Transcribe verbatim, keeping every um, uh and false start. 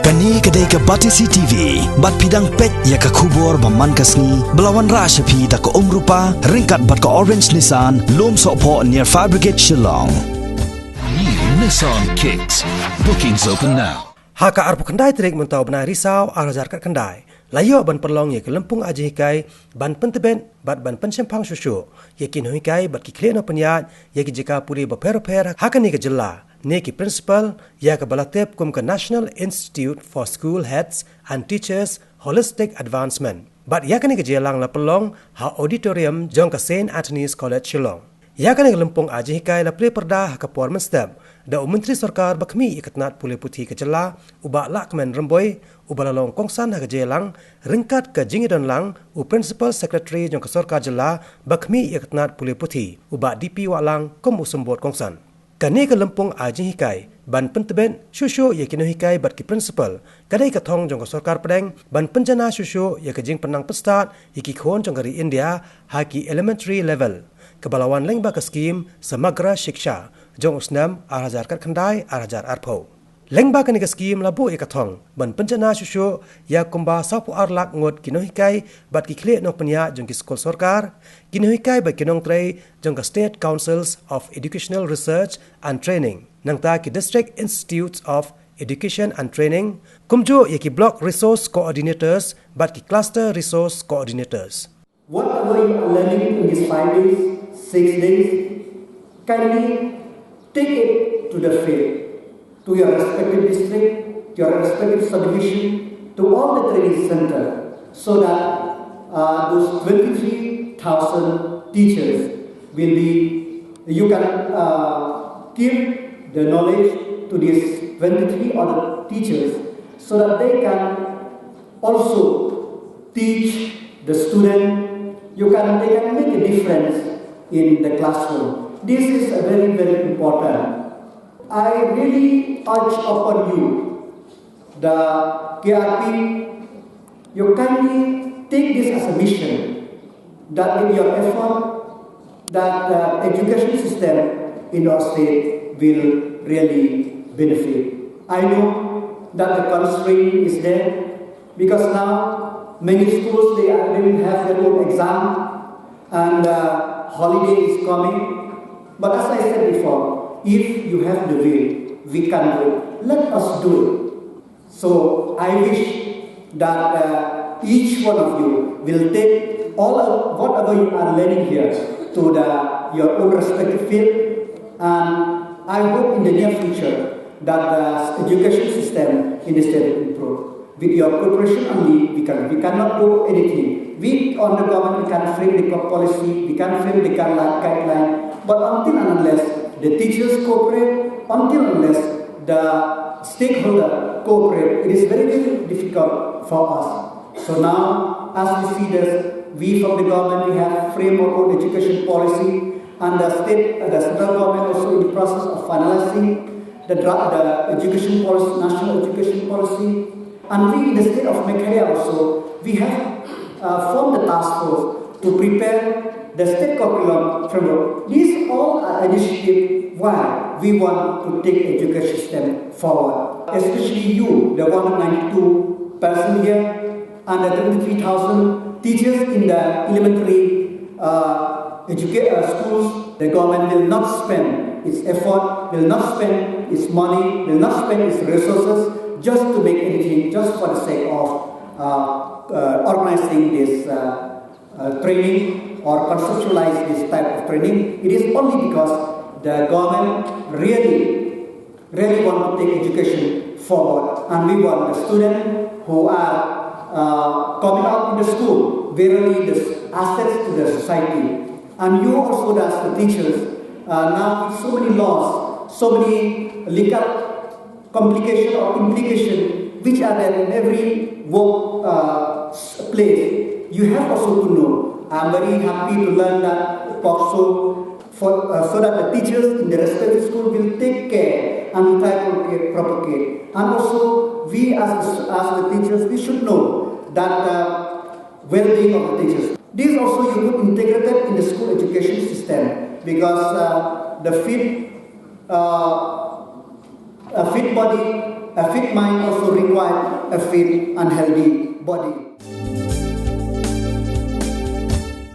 Kane ka dei ka Batesi T V, bad phi dang peit ïa ka khubor ba man ka sngi, ba la wanrah sha phi da ka Umrupa, ryngkat bad ka Orange Nissan, Lum Sohphoh near Fire Brigade Shillong. New Nissan Kicks. Bookings open now. Ha ka arphew khyndai tarik mynta u bnai Risaw ar hajar khatkhyndai, la ïoh ban pynlong ïa ka lympung ai jinghikai ban pyntbit bad ban pynshemphang shuh shuh ïa ki nonghikai bad ki khlieh nongpynïaid ïa ki jaka pule bapher bapher ha kane ka jylla, ne ki principal, ïa kaba la tip kum ka National Institute for School Heads and Teachers Holistic Advancement. Bad ïa kane ka jingïalang la pynlong ha auditorium jong ka Saint Anthony's College Shillong. Ïa kane ka lympung ai jinghikai la plie pyrda ha ka por mynstep da u Myntri Sorkar ba khmih ïa ka tnat pule puthi ka jylla, u Bah Lahkmen Rymbui, uba la long kongsan ha ka jingïalang, ryngkat ka jingïadon lang u Principal Secretary jong ka Sorkar Jylla ba khmih ïa ka tnat pule puthi, u Bah D P Wahlang, kum u symbud kongsan. Kane ka lympung ai jinghikai ban pyntbit shuh shuh ïa ki nonghikai bad ki principal ka dei ka thong jong ka Sorkar Pdeng ban pynjanai shuh shuh ïa ka jingpynnang pyrshah ïa ki khun jong ka ri India ha ki elementary level, kaba la wan lyngba ka skhim Samagra Shiksha jong u snem ar hajar khatkhyndai ar hajar arphew. Lyngba kane ka skhim la buh ïa ka thong ban pynjanai shuh shuh ïa kumba sawphew ar lak ngut ki nonghikai bad ki khlieh nongpynïaid jong ki skul sorkar, ki nonghikai bad ki nongtrei jong ka State Councils of Educational Research and Training, nangta ki District Institutes of Education and Training, kumjuh ïa ki Block Resource Coordinators bad ki Cluster Resource Coordinators. Whatever you are learning in these five days, six days, kindly take it to the field, to your respective district, to your respective subdivision, to all the training center, so that uh, those twenty-three thousand teachers will be, you can uh, give the knowledge to these twenty-three other teachers, so that they can also teach the student. You can, they can make a difference in the classroom. This is a very, very important. I really urge upon you, the K R P, you kindly take this as a mission, that in your effort, that the education system in our state will really benefit. I know that the constraint is there, because now many schools, they are, they will have their own exam, and uh, holiday is coming. But as I said before, if you have the will, we can do it. Let us do it. So I wish that uh, each one of you will take all of whatever you are learning here to the, your own respective field, and I hope in the near future that the education system in the state will improve. With your cooperation only, we can, we cannot do anything. We on the government, we can frame the co- policy, we can frame the guideline, guideline, but until and unless the teachers cooperate, until unless the stakeholder cooperate, it is very, very difficult for us. So now, as we see this, we from the government, we have framed our own education policy, and the state, uh, the central government also in the process of finalizing the, dra- the education policy, national education policy, and we in the state of Meghalaya also, we have uh, formed the task force to prepare the state curriculum framework. These all are initiatives why we want to take education system forward, especially you, the one hundred ninety-two person here, and the twenty-three thousand teachers in the elementary uh, educa- uh, schools. The government will not spend its effort, will not spend its money, will not spend its resources just to make anything, just for the sake of uh, uh, organizing this uh, uh, training or conceptualize this type of training. It is only because the government really really want to take education forward. And we want the students who are uh, coming out in the school, verily the assets to the society. And you also, as the teachers, uh, now with so many laws, so many legal complication or implication which are there in every work uh, place, you have also to know. I'm very happy to learn that POCSO for, uh, so that the teachers in the respective school will take care and inculcate proper care. And also, we as, as the teachers, we should know that the well-being of the teachers. This also you could integrate it in the school education system because uh, the fit, uh, a fit body, a fit mind also required a fit and healthy body.